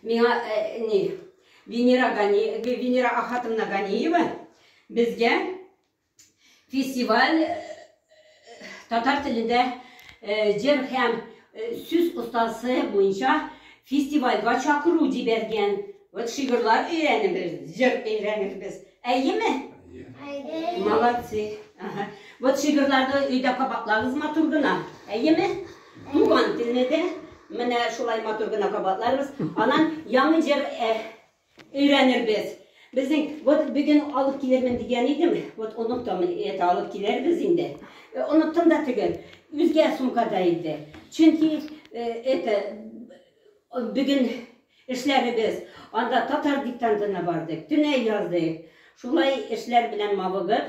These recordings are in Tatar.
Миңа ни Венера Гани, Венера Ахатовна Ганиева безгә фестиваль татар телендә җыр һәм сүз остасы буенча фестивальгә чакыру җибәргән. Вот шигырьләр өйрәнербез, җыр өйрәнербез. Әйеме? Әйе. Молодцы. Ага. Вот шигырьләрне өйдә кабатлагыз матур гына. Әйеме? Туган телне дә менә шулай матур гына кабатларбыз. Аннан яңа җыр өйрәнербез. Безнең вот бүген алып килермен дигән идем. Вот оныттым, это алып килербез инде. Оныттым да түгел. Үзгә сумкада иде. Чөнки это бүген эшләребез. Анда татар диктантына бардык, төнә яздык. Шулай эшләр белән мавыгып.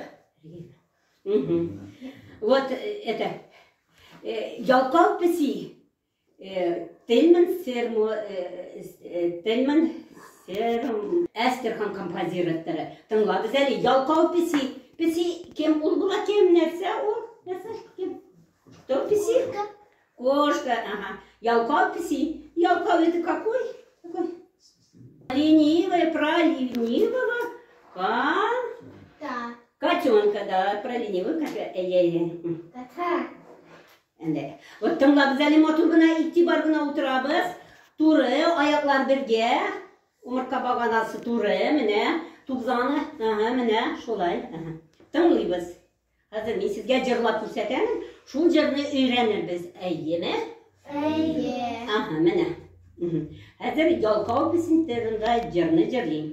Вот это ялкау песи. Тельман Сермо, Тельман Серм, Әстерхан композиторы. Тыңлагыз әле, ялкау песи. Песи кем ул була, кем нәрсә ул? Нәрсә кем? Кто песи? Кошка, ага. Ялкау песи. Ялкау это какой? Какой? Ленивая, про ленивого. Ка... Да. Котенка, да, про ленивого. Кота. Әндә. Вот тыңлабыз әле матур гына, игътибар гына утырабыз. Туры, аяклар бергә. Умыртка баганасы туры, менә. Тубзаны, ага, менә шулай. Ага. Тыңлыйбыз. Хәзер мин сезгә җырлап күрсәтәмен. Шул җырны өйрәнербез. Әйеме? Әйе. Ага, менә. Хәзер ялкау песен турында җырны җырлыйм.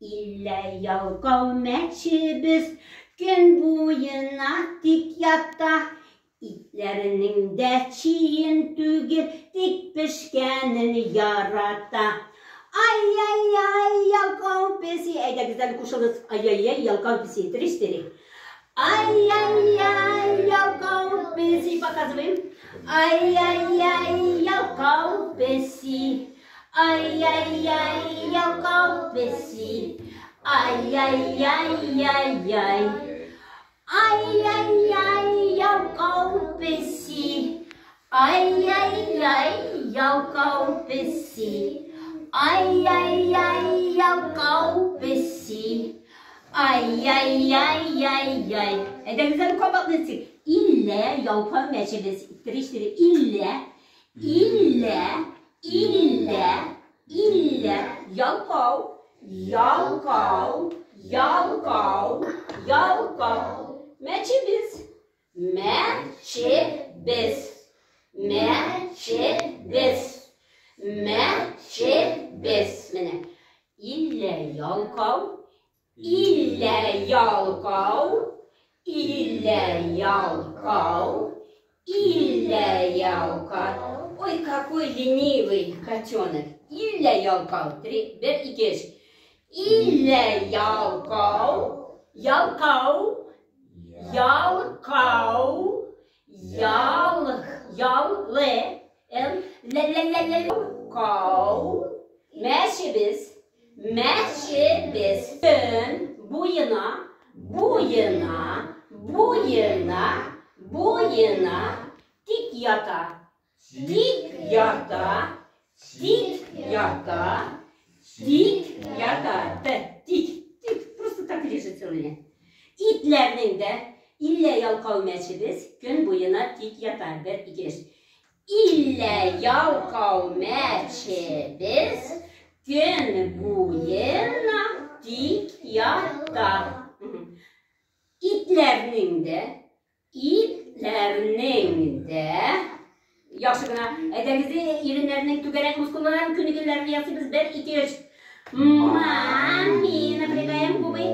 Иллә ялкау мәчебез көн буена тик ята. Итләренең дә чиен түгел, тик пешкәнен ярата. Ай-яй-яй, ялкау песи. Әйдәгез әле кушылыгыз. Ай-яй-яй, ялкау песи. Три-четыре. Ай-яй-яй, ялкау песи. Показываем. Ай-яй-яй, ялкау песи. Ай-яй-яй, ялкау песи. Ай-яй-яй-яй-яй. Ай-яй-яй, ялкау песи. Ай-яй-яй, ялкау песи. Ай-яй-яй, ялкау песи. Ай-яй-яй-яй-яй. Әйдәгез әле кабатлыйк. Иллә ялкау мәчебез. Три-четыре. Иллә, иллә, иллә, иллә. Ялкау, ялкау, ялкау, ялкау. Мәчебез. Мәчебез. Мәчебез. Мәчебез. Менә. Иллә ялкау, иллә ялкау, иллә ялкау, иллә ялкау. Ой, какой ленивый котенок. Иллә ялкау. Три, бер, ике, өч. Иллә ялкау, ялкау, ялкау, ял, ял, ле, эл, лә, лә, лә, лә, кау, мәчебез, мәчебез. Көн буена, буена, буена, буена тик ята, тик ята, тик ята, тик ята. Т, тик, тик, просто так лежит целый день. Итләрнең дә иллә ялкау мәчебез көн буена тик ята. Бер, ике, өч. Иллә ялкау мәчебез көн буена тик ята. Итләрнең дә, итләрнең дә яхшы гына. Әйдәгез, иреннәрнең түгәрәк мускулларын күнегүләрен ясыйбыз. Бер, ике, өч. Ма, ми, напрягаем губы.